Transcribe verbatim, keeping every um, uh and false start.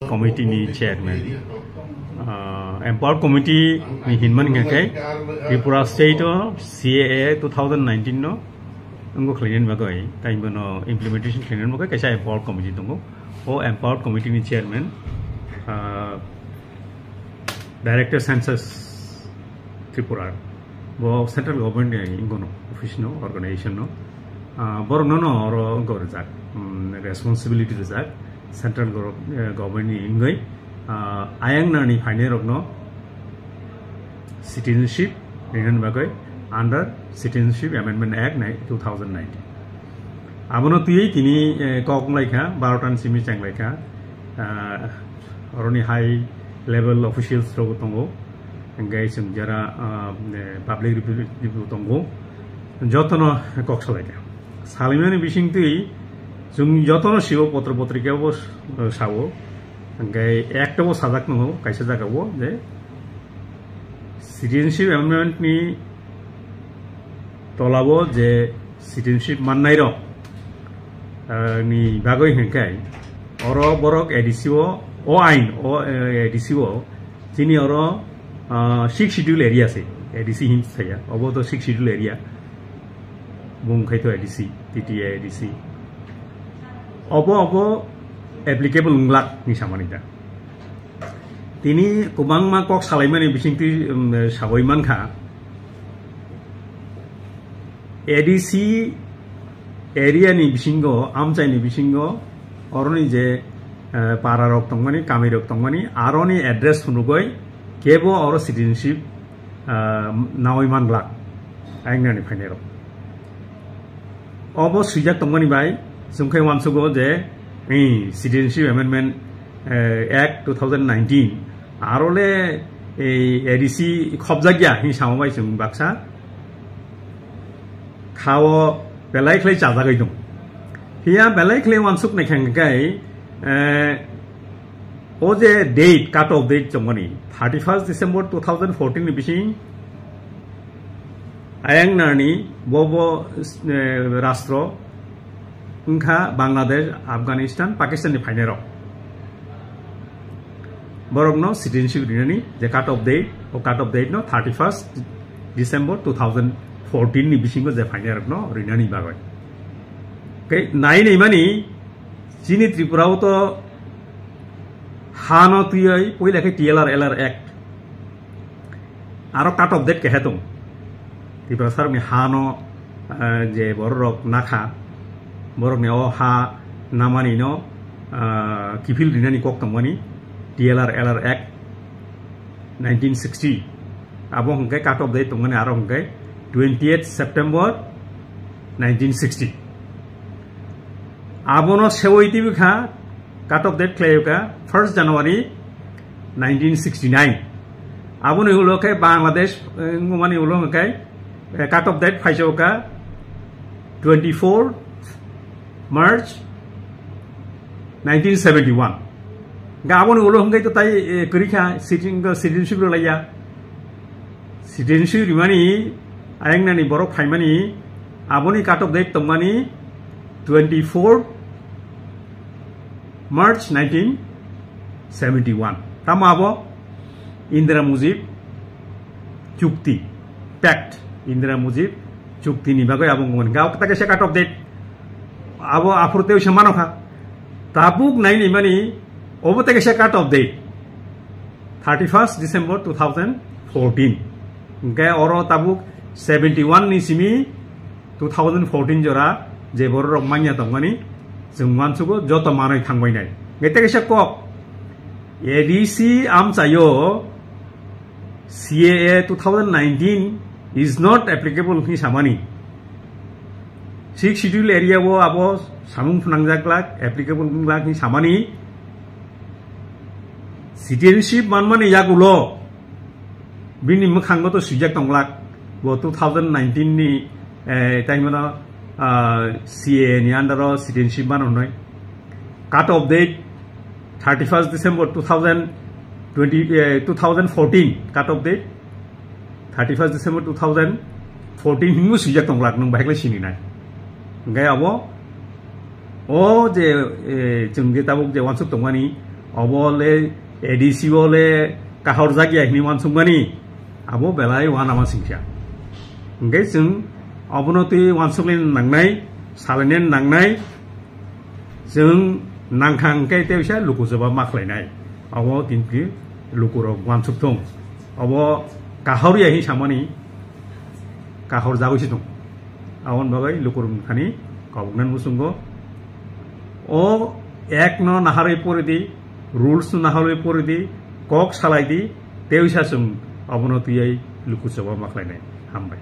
Committee ni chairman. Ah, empowered committee ni hinmani hwnkhe Tripura state o C A A two thousand nineteen no wngwi khlainani bagwi, tei bono implementation khlainani bagwi kaisa empowered committee tongo. O empowered committee ni chairman, ah, Director Census Tripura, bo central government ni wngkha no, office no, organization no. Ah, borok no no oro wngkha rijak, mm, responsibility rijak central gov-, eh, government ni wngwi, ah, ayang nani phainai rok no citizenship rinani bagwi under Citizenship Amendment Act nai-, two thousand nineteen. Abono twiwi tini, eh, kok wnglaikha, barota ni simi chenglaikha, ah, oroni high level officials rok tongo. Hingke chwng jara, ah, eh, public representative tongo, jotono kok salaikha. Salaimani bisingtwi chwng jotono sibo potro potrika bo, eh, sao. Hingke ekta bo sajak tongo kaisa jaga o je citizenship amendment ni tolao je citizenship mannai rok, ah, ni bagwi hingke oro borok A D C o, o ain, o, eh, A D C o chini oro, ah, sixth schedule area se, A D C hin saya, obo to sixth schedule area, bung khai to A D C, T T A A D C. Obo, obo applicable wnglak ni samani da. Tini kwbangma kok salaimani bisingtwi, um, sawi mankha. A D C area ni bisingo, amchai ni bisingo, oroni je, eh, para rok tongmani, kami rok tongmani, aroni address phunugoi kebo oro citizenship, eh, nawi manglak, ayang nani phainai rok. Obo swijak tongmani bai, chwng khe uansugo je, eh, Citizenship Amendment, eh, Act two thousand nineteen, aro le, eh, A D C khobjak ya, hin samo bai chwng baksa. Khao belai khlai chajagwi dong. Hiya belai khlai uansuk nai khe hingkai, eh, o je date, cut off date chongmani, thirty first December two thousand fourteen ni bising, ayang nani bo bo, eh, rastro wngkha Bangladesh, Afghanistan, Pakistan ni phainai rok. Borok no citizenship rinani je cut off date, o cut off date no thirty first December two thousand fourteen ni bisingo je phainai rok no rinani bagwi. Tei nai nai mani chini Tripura o to ha no twiwi poila khe T L R L R Act. Aro cut off date kehe tong. Tiprasa rokni ha no, eh, je borok rok nakha, borok ni o ha namani no, eh, kiphil rinani kok tongmani T L R L R Act nineteen sixty. Abo hwnkhe cut off date tongmani aro hwnkhe twentieth September nineteen sixty. Abono sewi tibikha, cut off date khlaiyokha first January nineteen sixty-nine. Aboni ulo khe Bangladesh, eh, wngmani ulo hwnkhe, eh, cut off date phaijokha twenty-fourth March nineteen seventy-one. Ga aboni ulo hwnkhe to tai, eh, kwrwi kha, citizen, citizenship rwlaiya. Citizenship rimani, ayang nani borok phaimani, aboni cut off date tongmani twenty-fourth March nineteen seventy-one. Tamo abo Indira Mujib chukti, pact, Indira Mujib chukti ni bagwi abo wngmani. Ga o ta kaisa cut off date. Abo aphuru tei se mano kha. Tabuk nai ni mani, obo ta kaisa cut off date. Thirty first December two thousand fourteen. Hingke oro tabuk seventy one ni simi two thousand fourteen jora je borok rok manya tongmani chwng uansugo joto manwi thangbai nai. Hingke tei kaisa kok A D C amchaio C A A two thousand nineteen is not applicable hwnwi samani. Sixth schedule area o abo samung phnangjak glak, applicable wng glak hwnwi samani. Citizenship manmani yagulo bini mwkhango to swijak tong glak. Bo two thousand nineteen ni, eh, tei hwnmano, ah, C A A ni under o citizenship mano hwnwi. Cut off date thirty first December two thousand twenty, eh, two thousand fourteen cut off date. Thirty first December two thousand fourteen hinwi swijak tong glak, nwng bahai khlai sini nai. Hingke abo o je, eh, chwng je tabuk je uansuk tongmani, Obo le A D C o le kahor jak ya hini wansukmani, abo belai wanama singsa. Hingke chwng obono twi wansukli nangnai, salaini nangnai, chwng nangkha hingke tei bisa luku jawab ma khlainai. Obo tinti lukurok wansuk thung. Obo kahor ya hin samani kahor jagwi si thung. Aboni bagwi lukurok thani koboknani muchungo o act no naharwi pori di, rules no naharwi pori di, kok salai di, tei wisa chwng obono twiwi luku choba ma khlainai. Hambai.